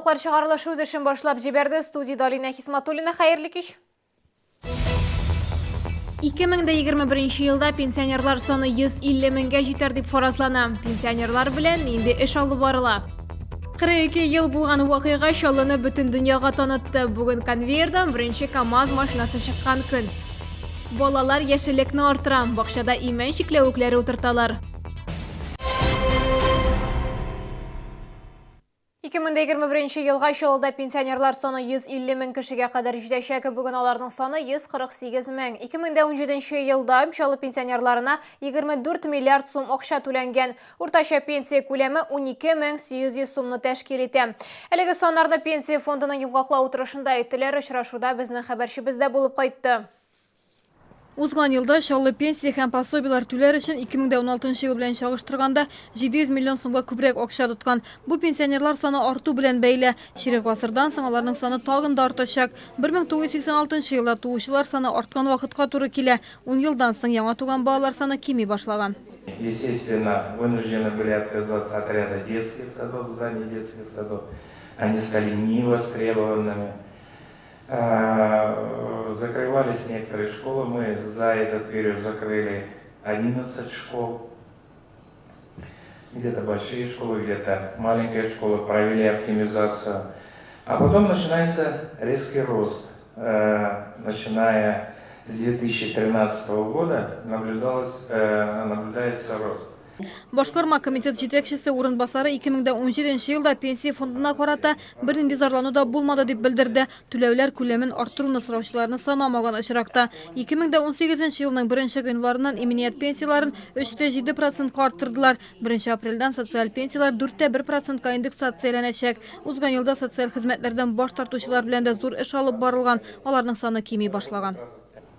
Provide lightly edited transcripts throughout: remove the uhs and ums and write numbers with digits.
Яңалыклар чыгарылышы үз эшен башлап җибәрде. Студиядә Алинә Хисматуллина. Хәерле кич. 2021 елда пенсионерлар саны 150 меңгә җитәр дип фаразлана. Пенсионерлар белән нинди эш алып барыла? 42 ел булган вакыйга Чаллыны бөтен дөньяга танытты. Бүген конвейердан беренче КАМАЗ машинасы чыккан көн. Балалар яшеллекне арттыра, бакчада имән чикләвекләре утырталар. 2021 елга Чаллыда пенсионерлар саны 150 мең кешегә кадәр җитәчәк. Бүген аларның саны 148 мең. 2017 елда Чаллы пенсионерларына 24 миллиард сум акча түләнгән. Уртача пенсия күләме 12 мең 800 сумны тәшкил итә. Әлеге саннарны Пенсия фондының йомгаклау утырышында әйттеләр. Очрашуда безнең хәбәрчебез дә булып кайтты. Узган елда Чаллы пенсия һәм пособиеләр түләр өчен 2016 ел белән чагыштырганда 700 миллион сумга күбрәк акча тоткан. Бу пенсионерлар саны арту белән бәйле. Чирек гасырдан соң аларның саны тагын да артачак. 1986 елда туучылар саны арткан вакытка туры килә. Ун елдан соң яңа туган балалар саны кими башлаган. Естественно, вынуждены были отказаться от ряда детских садов, зданий детских садов. Они стали невостребованными. Закрывались некоторые школы. Мы за этот период закрыли 11 школ. Где-то большие школы, где-то маленькие школы. Провели оптимизацию. А потом начинается резкий рост. Начиная с 2013 года наблюдалось, наблюдается рост. Башкарма комитет җитәкчесе урынбасары 2017 елда Пенсия фондына карата бернинди зарлану да булмады дип белдерде. Түләүләр күләмен арттыруны сораучыларны санамаган очракта. 2018 елның 1 гыйнварыннан иминият пенсияләрен 3,7 процентка арттырдылар. 1 апрельдән социаль пенсияләр 4,1 процентка индексацияләнәчәк. Узган елда социаль хезмәтләрдән баш тартучылар белән дә зур эш алып барылган, аларның саны кими башлаган.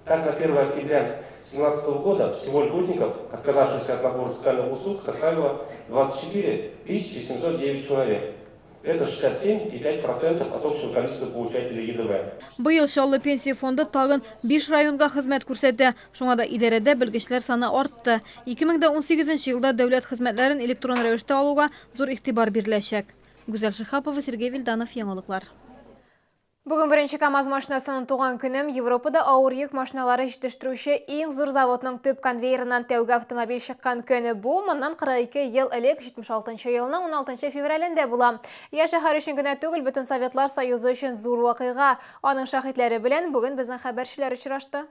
Так, на 1 октября 2017 года всего льготников, отказавшихся от набора социальных услуг, составило 24 709 человек. Это 67,5% от общего количества получателей ЕДВ. Быел Чаллы пенсия фонды тагын биш районга хезмәт күрсәтә. Шуңа да идарәдә белгечләр саны артты. 2018 елда дәүләт хезмәтләрен электрон рәвештә алуга зур игътибар биреләчәк. Гүзәл Шиһапова, Сергей Вильданов, Яңалыклар. Бүген беренче КАМАЗ машинасының туган көнем Европада авыр йөк машиналары җитештерүче иң зур заводның төп конвейерыннан тәүге автомобиль чыккан көн. Бу моннан 42 ел элек 76 нчы елның 16 февралендә була. Я шәһәр өчен генә түгел, бөтен Советлар Союзы өчен зур вакыйга. Аның шаһитләре белән бүген безнең хәбәрчеләр очрашты.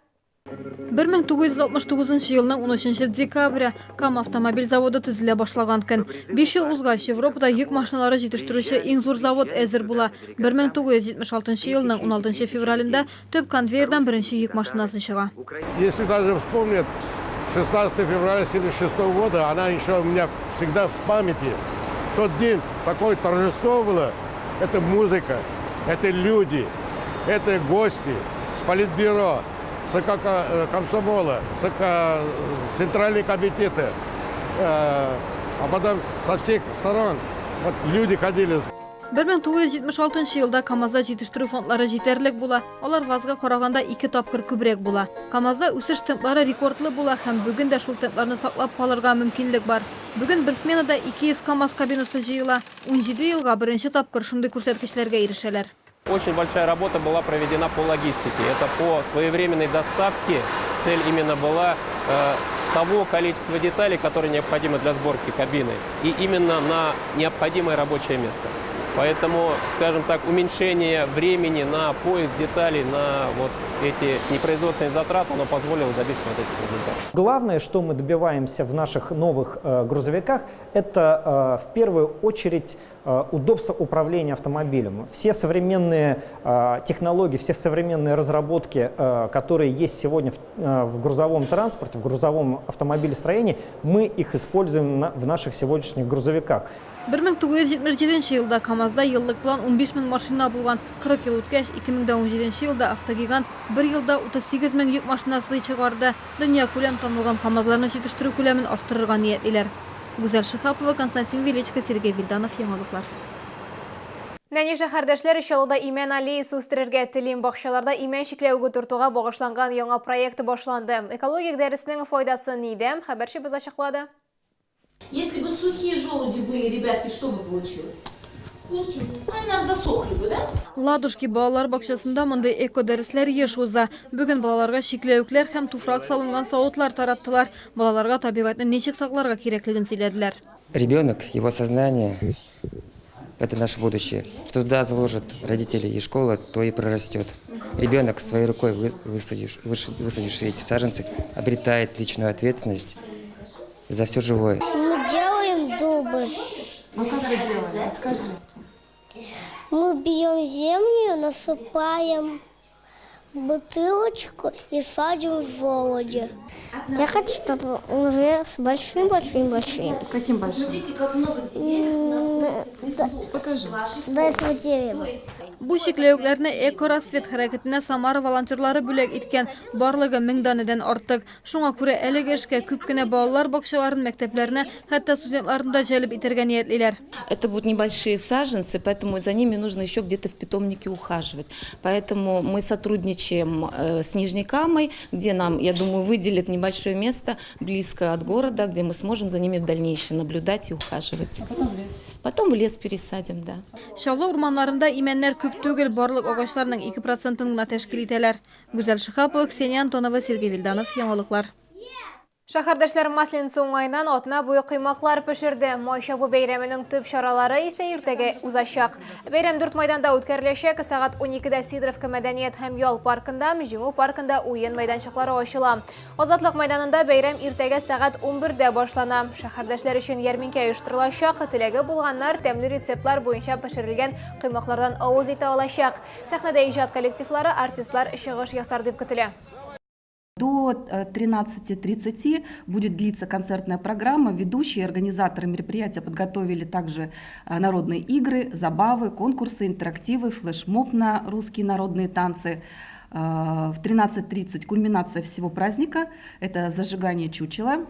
1969 нчы елның 13 декабре Кама автомобиль заводы төзелә башлаган көн. Биш ел узгач, Европада йөк машиналары җитештерүче иң зур завод әзер була. 1976 елның 16 февралендә төп конвейердан беренче йөк машинасы чыга. Если даже вспомнят 16 февраля 76 года, она еще у меня всегда в памяти. Тот день такое торжество было. Это музыка, это люди, это гости с политбюро, ЦК э, комсомола, ЦК э, Центральный комитета, э, а потом со всех сторон вот люди ходили. 1976 елда КАМАЗда җитештерү фондлары җитәрлек була. Алар ВАЗга караганда ике тапкыр күбрәк була. КАМАЗда үсеш темплары рекордлы була һәм бүген дә шул темпларны саклап калырга мөмкинлек бар. Бүген бер сменада 200 КАМАЗ кабинасы җыела. Унҗиде елга беренче тапкыр шундый күрсәткечләргә ирешәләр. Очень большая работа была проведена по логистике. Это по своевременной доставке. Цель именно была э, того количества деталей, которые необходимы для сборки кабины, и именно на необходимое рабочее место. Поэтому, скажем так, уменьшение времени на поиск деталей, на вот эти непроизводственные затраты, оно позволило добиться вот этих результатов. Главное, что мы добиваемся в наших новых э, грузовиках, это э, в первую очередь э, удобство управления автомобилем. Все современные э, технологии, все современные разработки, которые есть сегодня в, грузовом транспорте, в грузовом автомобилестроении, мы их используем в наших сегодняшних грузовиках. 1977 елда КАМАЗда еллык план 15 мең машина булган. 40 ел үткәч, 2017 елда автогигант бер елда 38 мең йөк машинасы чыгарды. Дөньякүләм танылган КАМАЗларны җитештерү күләмен арттырырга ниятлиләр. Гүзәл Шиһапова, Константин Величко, Сергей Вильданов, Яңалыклар. Нәни шәһәрдәшләр Чаллыда имән аллеясы үстерергә телим. Бакчаларда имән чикләвеге утыртуга багышланган яңа проект башланды. Экологик дәреснең файдасы нидә? Хәбәрчебез ачыклады. Если бы сухие желуди были, ребятки, что бы получилось? Они засохли бы, да? Ладушки балалар бакчасында мондый эко-дәресләр еш уза. Бүген балаларга чикләвекләр һәм туфрак салынган савытлар тараттылар. Балаларга табигатьне ничек сакларга кирәклеген сөйләделәр. Ребенок, его сознание – это наше будущее. Что туда заложат родители и школа, то и прорастет. Ребенок своей рукой высадивший эти саженцы, обретает личную ответственность за все живое. Мы делаем дубы. А как вы делали? Расскажи. Мы бьем землю, насыпаем бутылочку и садим в желуди. Я хочу, чтобы он вырос большим-большим-большим. Каким большим? Смотрите, как много деревьев у нас в лесу. Покажи. До этого дерева. Бу чикләвекләрне Эко-Рассвет хәрәкәтенә Самара волонтерлары бүләк иткән. Барлыгы 1000 данәдән артык. Шуңа күрә әлеге эшкә күп кенә балалар бакчаларын, мәктәпләрне, хәтта студентларны да җәлеп итәргә ниятлиләр. Это будут небольшие саженцы, поэтому за ними нужно еще где-то в питомнике ухаживать. Поэтому мы сотрудничаем с Нижней Камой, где нам, я думаю, выделят небольшое место близко от города, где мы сможем за ними в дальнейшем наблюдать и ухаживать. А потом в лес? Потом в лес пересадим, да. Чаллы урманнарында имәннәр күп түгел, барлык агачларның 2 процентын гына тәшкил итәләр. Гүзәл Шиһапова, Ксения Антонова, Сергей Вильданов. Яңалыклар. Шәһәрдәшләр Масленица уңаеннан атна буе коймаклар пешерде. Май чабу бәйрәменең төп чаралары исә иртәгә узачак. Бәйрәм дүрт майданда үткәреләчәк. Сәгать 12дә Сидоровка мәдәният һәм ял паркында, Җиңү паркында уен мәйданчыклары ачыла. Азатлык мәйданында бәйрәм иртәгә сәгать 11дә башлана. Шәһәрдәшләр өчен ярминкә оештырылачак. Теләге булганнар тәмле рецептлар буенча пешерелгән коймаклардан авыз итә алачак. Сәхнәдә иҗат коллективлары, артистлар чыгыш ясар дип көтелә. До 13:30 будет длиться концертная программа. Ведущие и организаторы мероприятия подготовили также народные игры, забавы, конкурсы, интерактивы, флешмоб на русские народные танцы. В 13:30 кульминация всего праздника – это зажигание чучела.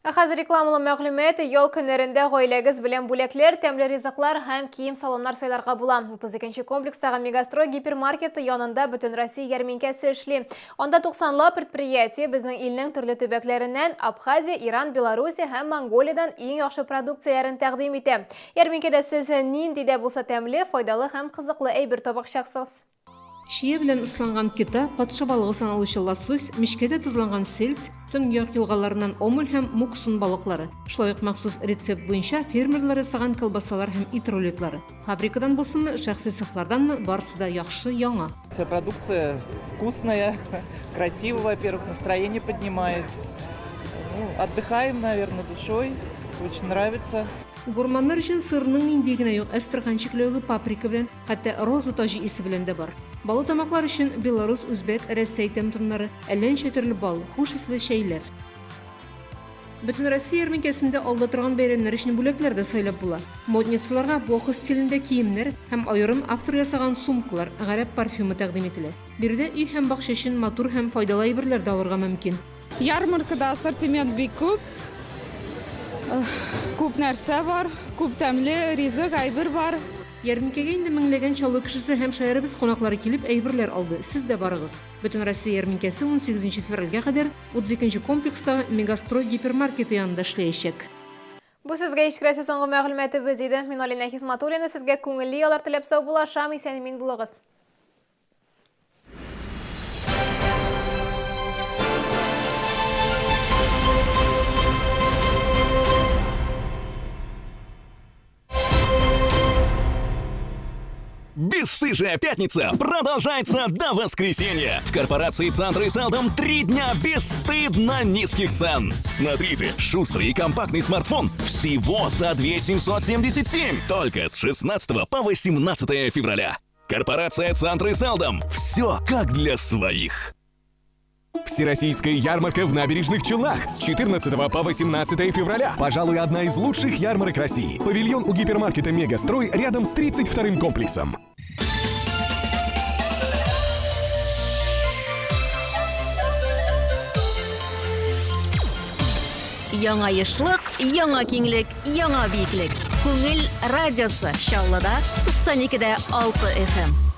Ә хәзер рекламалы мәгълүмат. Ял көннәрендә гаиләгез белән бүләкләр, тәмле ризыклар һәм кием-салымнар сайларга була. 32 комплекстагы Мегастрой гипермаркеты янында Бөтенроссия ярминкәсе эшли. Анда 90лап предприятие безнең илнең төрле төбәкләреннән, Абхазия, Иран, Белоруссия һәм Монголиядән иң яхшы продукцияләрен тәкъдим итә. Ярминкәдә сез нинди дә булса тәмле, файдалы һәм кызыклы әйбер табачаксыз. Чия белән ысланган кита, патша балыгы саналучы лосось, мичкәдә тозланган сельдь, төньяк елгаларыннан омуль һәм муксун балыклары. Шулай ук махсус рецепт буенча фермерлар ясаган колбасалар һәм ит рулетлары. Фабрикадан булсынмы, шәхси цехларданмы, барысы да яхшы, яңа. Вся продукция вкусная, красивая, во-первых, настроение поднимает. Ну, отдыхаем, наверное, душой. Очень нравится. Гурманнар өчен сырның нинди генә юк, әстерхан чикләвеге паприка белән, хәтта роза таҗы исе белән дә бар. Баллы тамаклар өчен белорус, үзбәк, Рәсәй тәм-томнары, әллә ничә төрле бал, хуш исле чәйләр. Бөтен Россия ярминкәсендә алда торган бәйрәмнәр өчен бүләкләр дә сайлап була. Модницаларга бохо стилендә киемнәр һәм аерым автор ясаган сумкалар, гарәп парфюмы тәкъдим ителә. Биредә өй һәм бакча өчен матур һәм файдалы әйберләр дә алырга мөмкин. Ярмаркада ассортимент бик күп. Күп нәрсә бар, күп тәмле ризык, әйбер бар. Ярминкәгә инде меңләгән Чаллы кешесе һәм шәһәребез кунаклары килеп әйберләр алды. Сез дә барыгыз. Бөтен Россия ярминкәсе 18 февральгә кадәр 32 комплекстагы Мегастрой гипермаркеты янында эшләячәк. Бу сезгә ишкерәсе соңгы мәгълүматыбыз иде. Мин Алина Хисматуллина сезгә күңелле яллар теләп саубуллашам. Исән-имин булыгыз. Бесстыжая пятница продолжается до воскресенья. В корпорации «Центры Селдом» 3 дня бесстыдно низких цен. Смотрите, шустрый и компактный смартфон всего за 2 777. Только с 16 по 18 февраля. Корпорация «Центры Селдом». Все как для своих. Всероссийская ярмарка в Набережных Челнах с 14 по 18 февраля. Пожалуй, одна из лучших ярмарок России. Павильон у гипермаркета «Мегастрой» рядом с 32-м комплексом. Яңа ешлык, яңа киңлек, яңа биеклек. Күңел радиосы Чаллыда 92,6 FM.